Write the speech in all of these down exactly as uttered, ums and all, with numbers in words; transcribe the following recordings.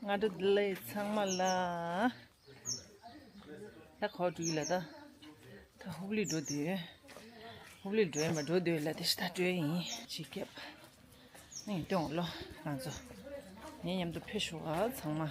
སྔ་དྲོ་བདེ་ལེགས་ཚང་མ་ལ། ད་ག་པར་འགྲོ་གི་ལབ་ད། ད་ཧུབ་ལི་འགྲོ་འདོད། ཧུབ་ལི་འགྲོ་ཡ་མ་འགྲོ་འདོད་ལབ་དེ་ཤི་ད་འགྲོ་ཡིན་ཅི་སྐྱབས། ནི་སྟོན་ལོ་ང་ཚོ། ངའི་མཉམ་དུ་ཕེབས་ཤོག་ཨ་ཚང་མ།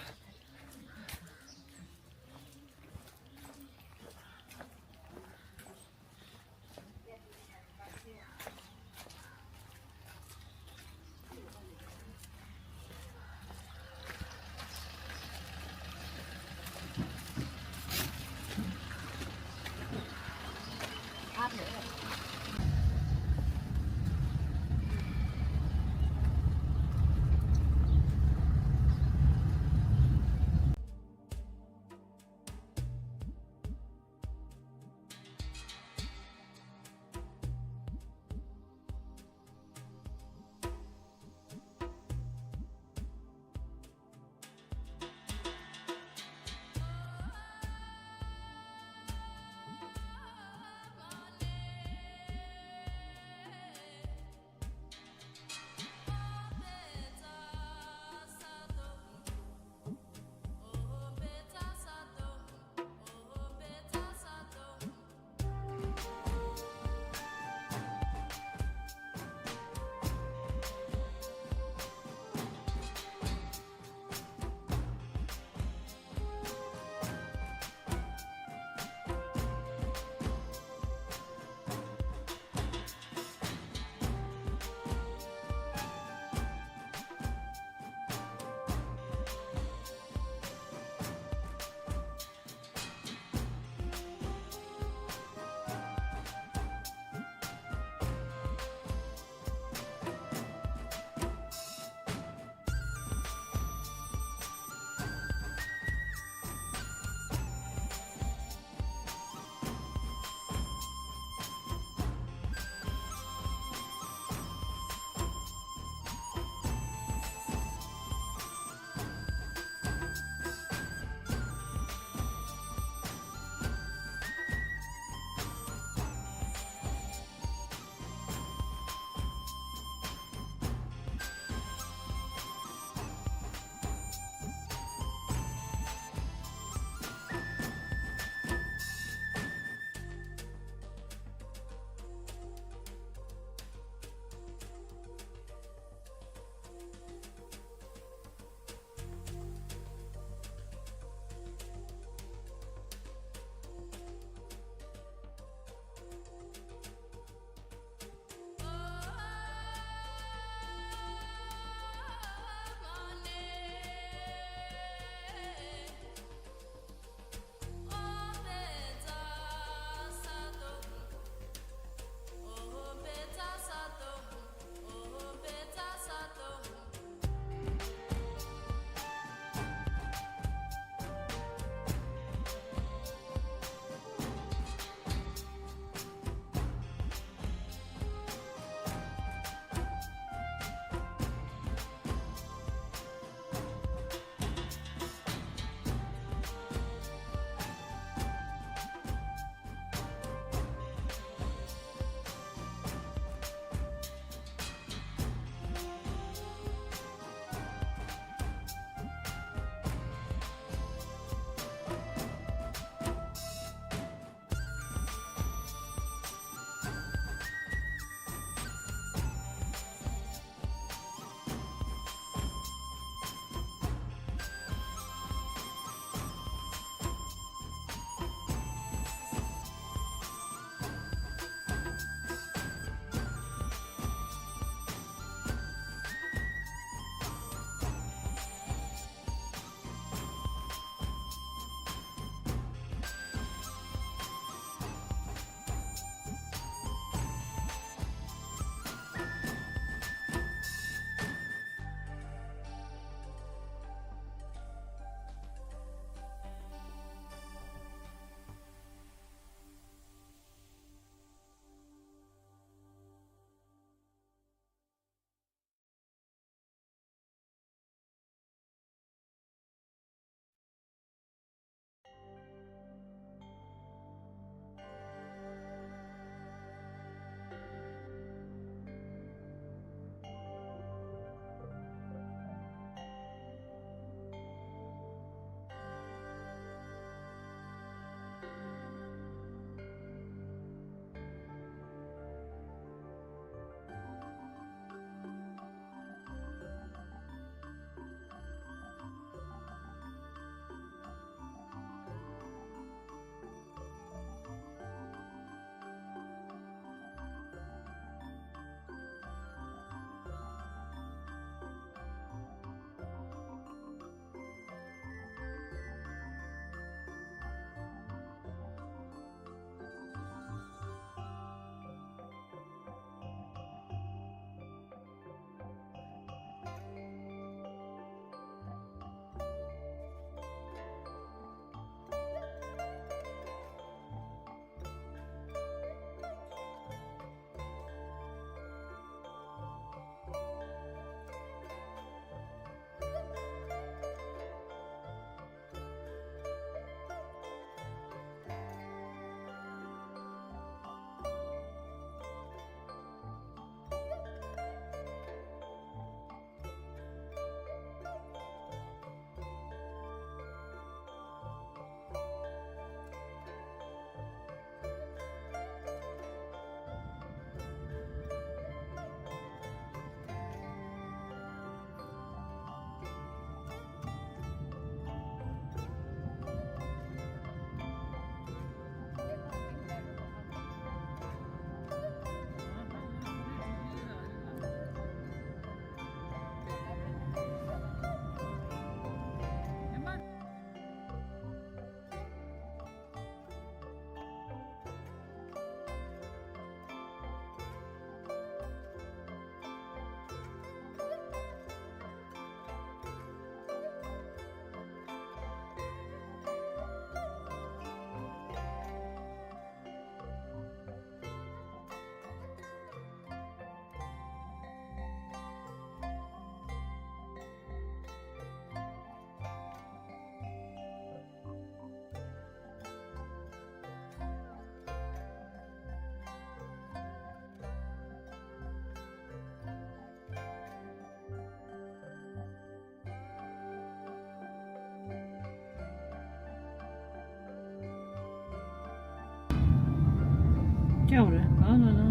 क्या हो रहा है? हाँ, ना, ना।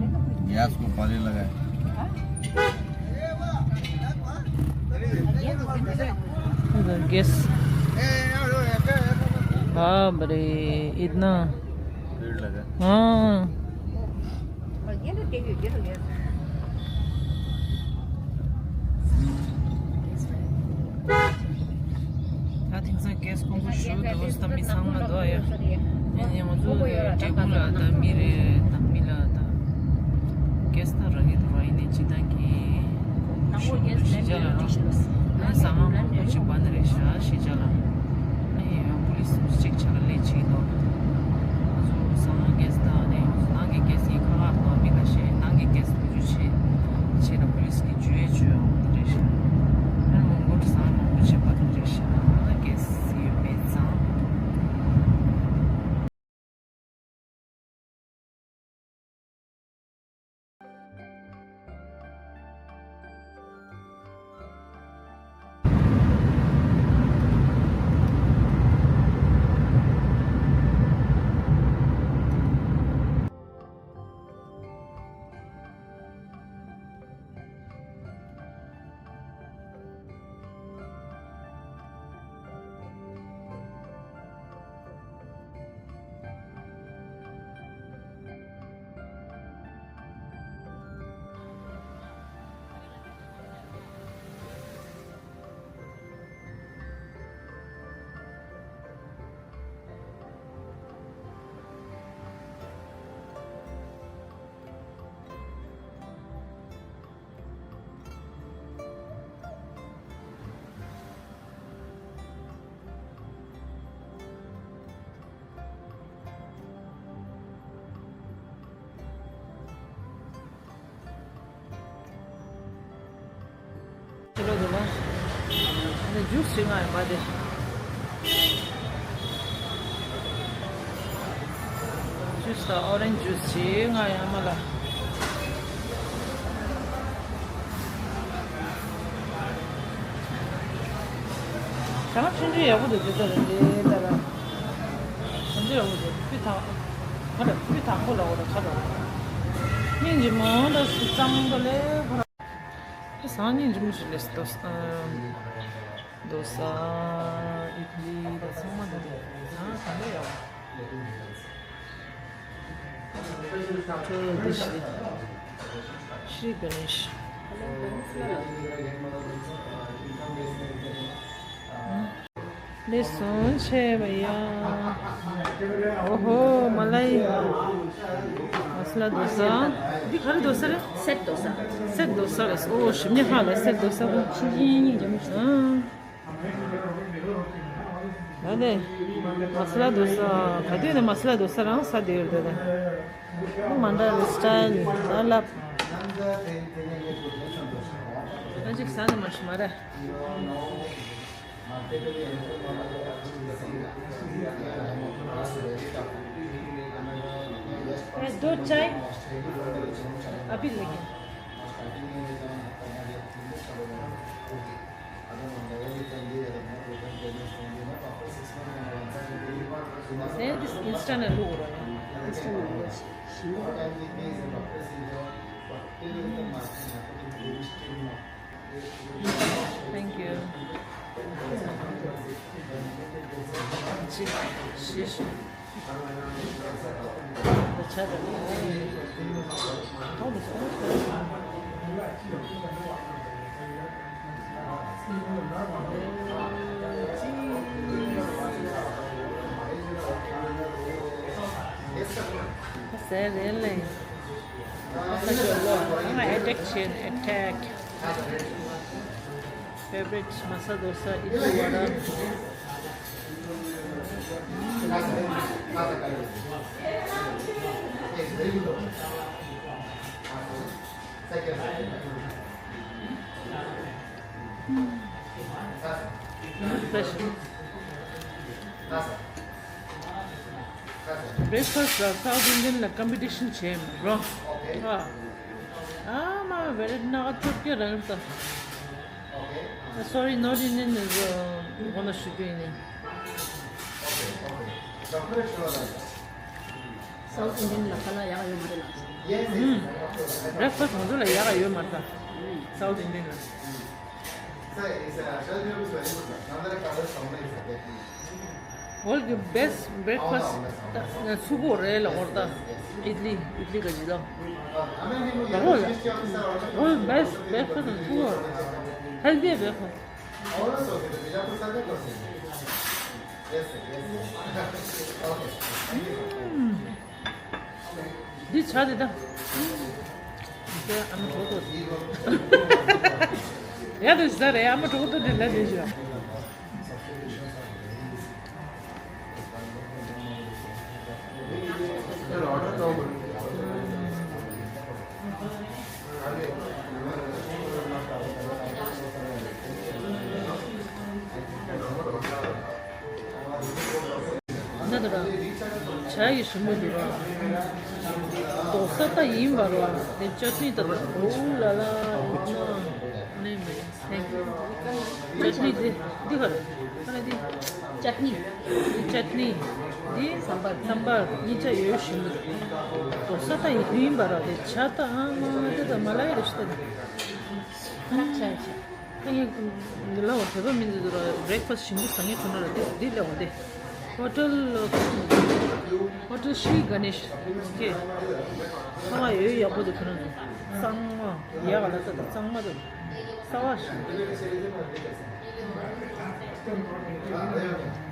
गैस को पानी लगाए। इधर गैस। बाप रे, इतना। भीड़ लगा। हाँ। ད་དེང་སང་གེས་ཀོང་པོ་ཞུ་དོ་སྟབས་མི་ཚང་མ་འདུག་ཡ། ཡིན་ཡང་ང་ཚོ་འབྲས་སྤུངས་ལ་ད་མི་རེད་ད་མི་ལ་ད་གེས་ད་རག་གི་འདུག་ར། ཡིན་ནའི་སྤྱི་བཏང་གི་ཀོང་པོ་ཞུ་དོ་ཞི་ཅ་ལ་རང་ཨ་ཟ་མ་མང་པོ་ཅིག་པ་ནི་རེད་ཤག་ཞི་ཅ་ལ། ཨ་ཡ་པུ་ལིས་ཅིག་ཆ་ལ་ལས་བྱེད་འདུག་ང་ཚོ་ཟ་མ་གེས་ད་ནས་ནང་གི་གེས་ཡིན་ཁ་ཁ་འདུག་མི་ལ་ཤེས་ནང་གི་གེས་བེད་སྤྱོད་བྱེད་བྱེད་ལ་པུ་ལིས་གི་ཇུས་ཇུས་འོང་དེ་རེད་ཤག་ཨ་མོང་གོལ་ཟ་མ་མང་པོ་བྱེད་པ་དེ་རེད་ཤག་ཨ་གེས་ཡོད་མེད་ཙང་། ཕྱི་ལོགས་འདུག་ལ། ཨ་ནི་ཇུས་བྱེད་ང་ཡོད་པ་དེ། ཇུས་དང་ཨོ་རེན་ཇུས་བྱེད་ང་ཡོད་མ་ལ། ད་ང་ཆུང་ཆུང་ཡག་པོ་འདུག་དེ་ལྟར་དེ་ལྟར། ཆུང་ཆུང་ཡག་པོ་འདུག་ཕུ་ཐག་ཁ་ལ་ཕུ་ཐག་པོ་ལ་འོ་ལ་ཁ་ལ། སྙིང་རྗེ་མོ་འདྲ་ཞིག་གཙང་པོ་ལས་ཁོ་རང་། ཨ་སང་ཉིན་རིམ་བཞིན་ལས་སུ་དོ་ས་དོ་ས་ཨིད་ལི་དང་ཚང་མ་འདུག་དེ་ཨ་གང་ལས་ཡོད། ཁྲོ་དི་ཤི་ཤི་ག་ནེ་ཤི། ལས་སོང་ཆེ་བ་ཡ། ཨོ་ཧོ་མ་ལ་ཡི་མ་སི་ལ་དོ་ས། འདི་ག་རེ་དོ་ས་རེད། སེད་དོ་ས། སེད་དོ་ས་རེད། ཨོ་ཞིམ་ཉེ་ཧ་ལ་སེད་དོ་ས་གོ། ཤིན་ཅིན་ཉིན་རྒྱ་མི་ཤི། ཨང་། ད་ནས་མ་སི་ལ་དོ་ས་ག་དུས་ནས་མ་སི་ལ་དོ་ས་རང་ས་དེ་ཡོད་རེད་ད། མ་འདྲ་བའི་སི་ཊལ་ད་ལབ། ཨ་ཅིག་ས་ནས་མ་ཤི་མ་རེད། ए, दो चाय अभी लेंगे। Instant है, लो हो रहा है। Instant हो रहा है। Thank you. Addiction attack. Favorite masala dosa, idli vada. Special. Breakfast ལ་South Indian ལ་competition བྱས་མེད་རོ། ཨ། ཨ་མ་བེ་རེད་ན་ཨ་ཐུབ་ཀྱི་རང་ད། Sorry, not Indian is, uh, gonna shoot you in. South Indian ལ་ཁ་ལག་ཡག་ཡོད་མ་རེད་ལགས། ཧུམ། breakfast ང་ཚོ་ལ་ཡག་ཡོད་མ་རེད་ད། South Indian ལ། All the best breakfast. ད་ཚུགས་པོ་རེད་ལ་འོར་ད། ཨིད་ལི་ཨིད་ལི་ག་ཅི་ད། All best breakfast ཚུགས་པོ། Healthy breakfast. འདི་ཆ་དེ་ད། དེ་ཨ་མ་གྲོགས་པོ། ཡ་དེ་ཟ་རེད་ཨ་མ་གྲོགས་པོ་དེ་ལ་དེ་ཞུ། ན་དུ་ར། ཇ་ཡི་ཞིམ་པོ་འདུག་ར། རྡོག་ས་ད་ཡིན་པ་ར། དེ་ཅ་ཊི་ནི་ད་ད་འོ་ལ་ལ་ཡིན་ན། ནས་མེད། ཅ་ཊི་ནི་འདི་འདི་ག་རེ། ཨ་ནི་འདི། ཅ་ཊི་ནི། འདི་ཅ་ཊི་ནི། འདི་སམ་བར་སམ་བར་གཉིས་ཆ་ཡོད་ཞིམ་པོ་འདུག་རྡོག་ས་ད་ཡིན་པ་ར་དེ་ཇ་ད་ཨ་མ་དེ་ད་མ་ལ་ཡི་རེ་ཤི་ད་དེ། ཁ་ལག་ཆ་ཆ། ཨ་ཡ། འདི་ལ་བ་བོད་པ་མི་འདི་ཚོ་ལ་breakfast ཞིམ་པོ་ཟ་མཁན་བྱུང་ན་ར་དེ་འདི་ལས་འོང་དེ། Hotel Hotel Shri Ganesh. Okay. ཁ་ལག་ཡོད་ཡག་པོ་འདུག་ཁྱོད་རང་ཚོ། གཙང་མ། ཡག་ལ་ད་གཙང་མ་འདུག་གསར་པ་ཞིག་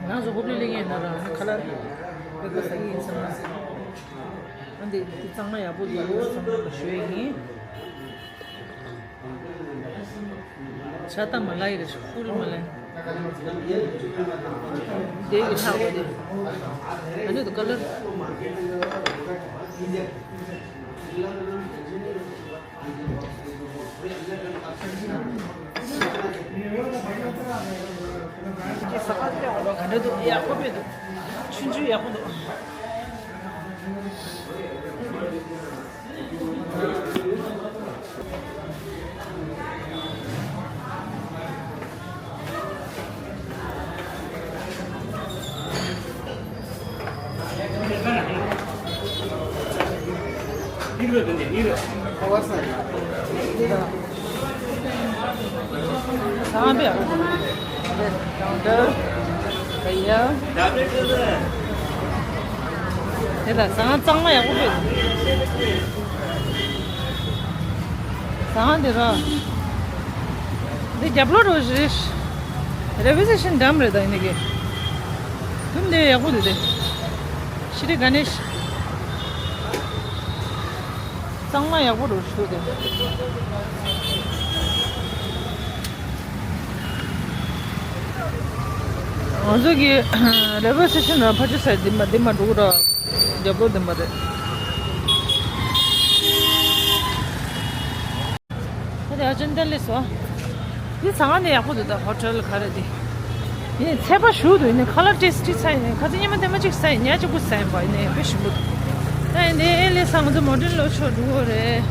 ང་ཚོ་ཧོབ་ལི་ལི་ངའི་ན་ར་ཁ་ལག་བོད་པ་ཟ་གི་ཡིན་བསམ་ན། ཨ་འདི་འདི་གཙང་མ་ཡག་པོ་འདུག་བསམ་ན་ཞུ་ཡ་ཡིན། ཇ་ད་མ་ལ་ཡི་རེ་ཤི་ཀུལ་མ་ལ་ཡི། དེ་གི་ལྷག་པ་དེ། ཨ་ནི་དུ་ཀ་ལར། ག་འདྲ་འདུག་ཡག་པོ་མེད་འདུག་ཆུང་ཆུང་ཡག་པོ་འདུག་ཟ་བ་དེ་ལ་ཟ་ཁང་གཙང་མ་ཡག་པོ་བྱས། ཟ་ཁང་དེ་ར། འདི་རྒྱབ་ལོགས་རོ་ཞིག་རེད། རེལ་ཝེ་སི་ཊེ་ཤན་འགྲམ་རེད་ད་ཡིན་ནི་གི། དུམ་དེ་ཡག་པོ་འདུག་དེ། ཤི་རི་ག་ནེ་ཤི། གཙང་མ་ཡག་པོ་རུ་ཞུ་དེ། ང་ཚོ་གི་རེལ་ཝེ་སི་ཊེ་ཤན་ལ་ཕར་ཕྱོགས་སའིཌ་འདི་མ་འདི་མ་འགྲོ་གི་ར། རྒྱབ་ལོགས་འདི་མ་རེད། ད་དེ་ཨ་ཅན་ཏན་ལེ་སོ། འདི་ཟ་ཁང་ནས་ཡག་པོ་འདུག་ད་ཧོ་ཊེལ་ག་རེ་འདི། ཡིན་ཚད་པ་ཞུ་འདུག་ཡིན་ནའི་ཁ་ལག་ཊེ་སི་ཊི་ཚ་ཡིན་ནའི་ཁ་ཚ་ཉི་མ་དེ་མ་གཅིག་ཟ་ཡིན་ཉ་གཅིག་པུ་ཟ་ཡིན་པ་ཡིན་ནའི་དཔེ་ཞིམ་པོ་འདུག་ད་ཡིན་དེ་ཨེ་ལེ་ས་ང་ཚོ་མོ་ཌན་ལོ་ཆོག་འགྲོ་གི་རེད།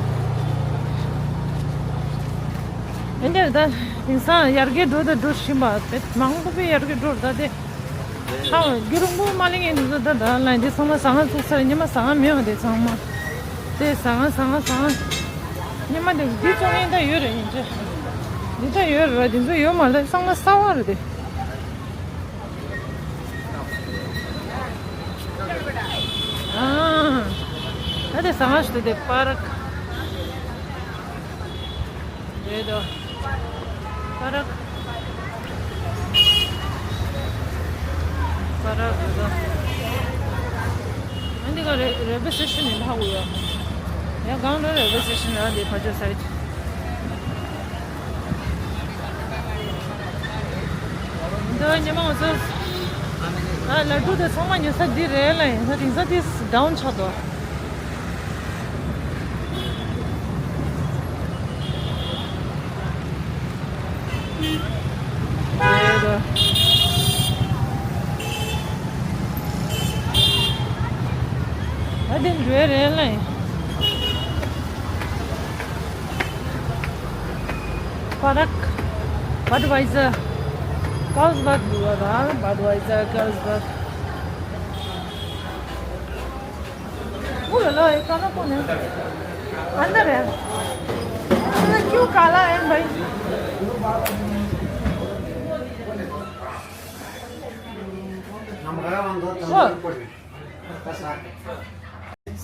ཡིན་དེ་ད་དེང་སང་ཡར་རྒྱས་འགྲོ་ད་འགྲོ་བཞིན་པ་དཔེ་མང་པོ་དཔེ་ཡར་རྒྱས་འགྲོ་རེད་ད་དེ། ཧ་རྒྱུ་རུང་པོ་མ་ལེན་ངེས་འདུག་ད་ད་ལ་འདི་ཚང་མ་ཟ་ཁང་བཙུགས་ཚར་ཉི་མ་ཟ་ཁང་མེད་པ་དེ་ཚང་མ། དེ་ཟ་ཁང་ཟ་ཁང་ཟ་ཁང་། ཉི་མ་དེ་འདི་ཚོ་ཨེ་ད་ཡོད་རེད་ཡིན་ཅེ། འདི་ད་ཡོད་རེད་འདི་ཚོ་ཡོད་མ་རེད་ཚང་མ་གསར་པ་རེད་དེ། ཨ། ད་དེ་ཟ་ཁང་ཞིག་འདུག་དེ་པར་ཀ་རེད་དོ། པར་ཀ་པར་ཀ་རེད་དོ། ཨ་འདི་ག་རེ་རེལ་ཝེ་སི་ཊེ་ཤན་ནས་ལྷག་ཡོད། ཡང་གང་ལ་རེལ་ཝེ་སི་ཊེ་ཤན་ལ་འདི་ཕར་ཕྱོགས་སའིཌ། འདི་ཉི་མ་ང་ཚོ་ཨ་ལ་ཌུ་དེ་ཚང་མ་ཉོ་ས་འདི་རེད་ལ་ཡིན་ས་དེང་སང་དེ་ཌའུན་ཆགས་འདུག་ད་དེ་འགྲོ་རེད་ལ་ཡིན། པར་ཀ། བྷཌ་ཝའི་ཛར། ཀརལ་སྦརག་འདུག་བ་ད། བྷཌ་ཝའི་ཛར། ཀརལ་སྦརག། लो, ये कौन है, कौन है? अंदर है। अंदर क्यों काला है भाई?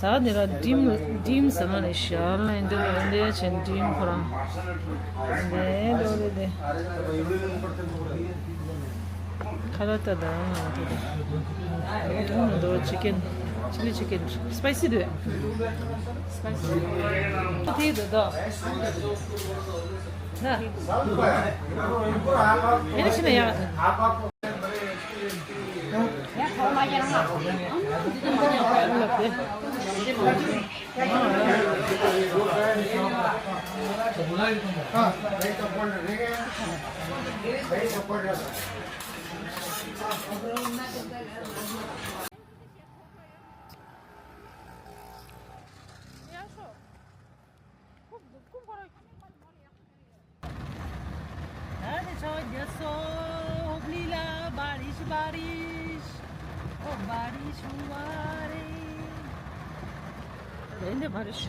ཟ་དེ་ར་ཌིམ་ཌིམ་ཟ་མ་ནི་ཤར་ལ་འདི་འདི་ཡ་ཆེན་ཌིམ་ཁོ་རང་འདི་འདི་འདི་ཁ་ལ་ཏ་ད་ང་ཏ་ད་འདི་ཅི་ཀན་ཅི་ལི་ཅི་ཀན་སི་པའི་སི་འདུག་སི་པའི་སི་དེ་འདུག་ད་ན་ཨེ་ནི་ཤི་ན་ཡ། ད་ནི་ཆོ་རྒྱ་སོ་ཧོབ་ལི་ལ་བཱ་རིཤ་བཱ་རིཤ་ཨོ་བཱ་རིཤ་བཱ་རིཤ། ད་འདི་བཱ་རིཤ།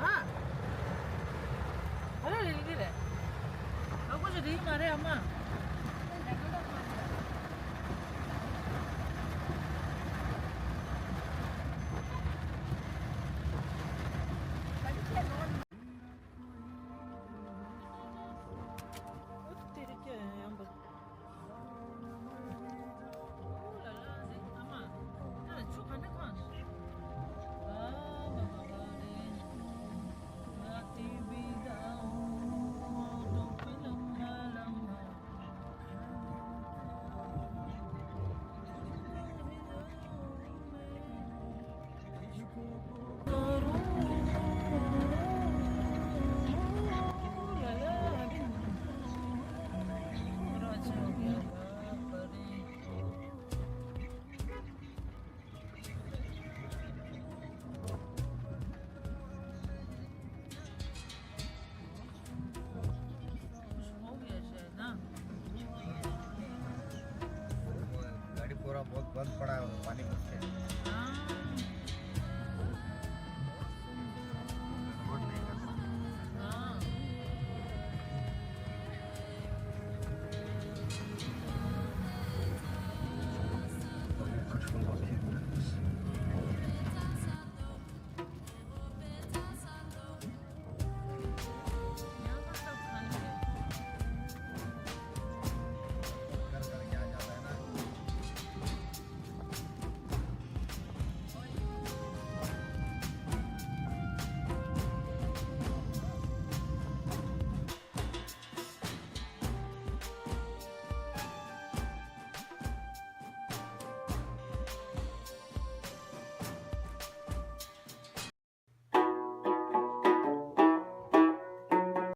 ཨ་ཨ་ལ་རེད་རེད་རེད། ཨ་ཁོ་ཚོ་རེད་མ་རེད་ཨ་མ། गाड़ी पूरा बहुत बंद पड़ा है, पानी घुस गया।